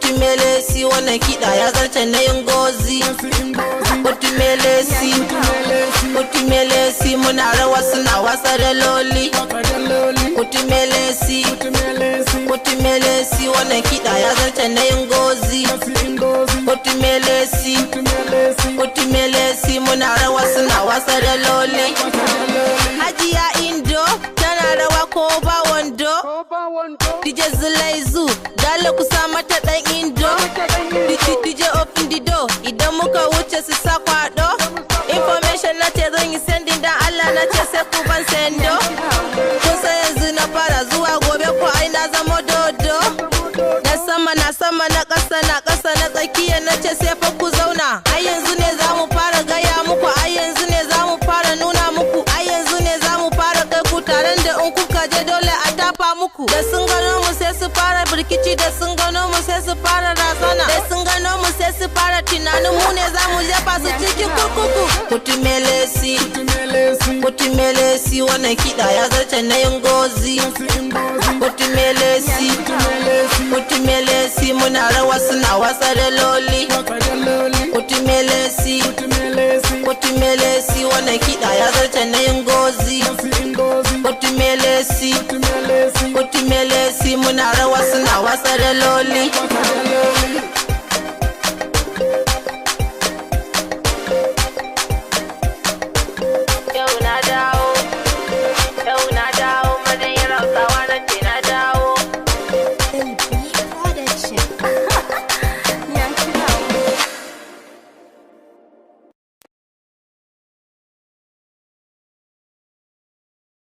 Otimelesi, wannan kiɗa ya zarce na yin gozi. Otimelesi, Otimelesi, muna rawa suna wasa da loli. Otimelesi, Otimelesi, wannan kiɗa ya zarce na yin gozi. Otimelesi, Otimelesi, muna rawa suna wasa da loli. Hajiya Indo tana rawa ko ba wando. DJ Zulaizu, dale ku sa mata dan Indo. DJ, open the door, idan muka wuce su sa kwado. Information na ce zan yi sending, dan Allah na ce sai ku ban sendo. Kun san yanzu na fara, zuwa gobe ko ai na zama dodo. Na sama na sama, na ƙasa na ƙasa, na tsakiya na ce sai fa ku zauna. Ai yanzu ne za mu fara gaya muku, ai yanzu ne za mu fara nuna muku, ai yanzu ne za mu fara kai ku taron da in kuka je dole a tafa muku. Da sun gano mu sai su fara birkici, da sun gano mu sai su fara razana, da sun gano mu sai su fara tunanin mu ne za mu jefa su cikin kurkuku. Kutumelesi, Kutumelesi, wannan kiɗa ya zarce na yin gozi. Kutumelesi, Kutumelesi, muna rawa suna wasa da loli. Kutumelesi, Kutumelesi, wannan kiɗa ya zarce na yin gozi. Kutumelesi, Kutumelesi, muna rawa suna wasa da loli.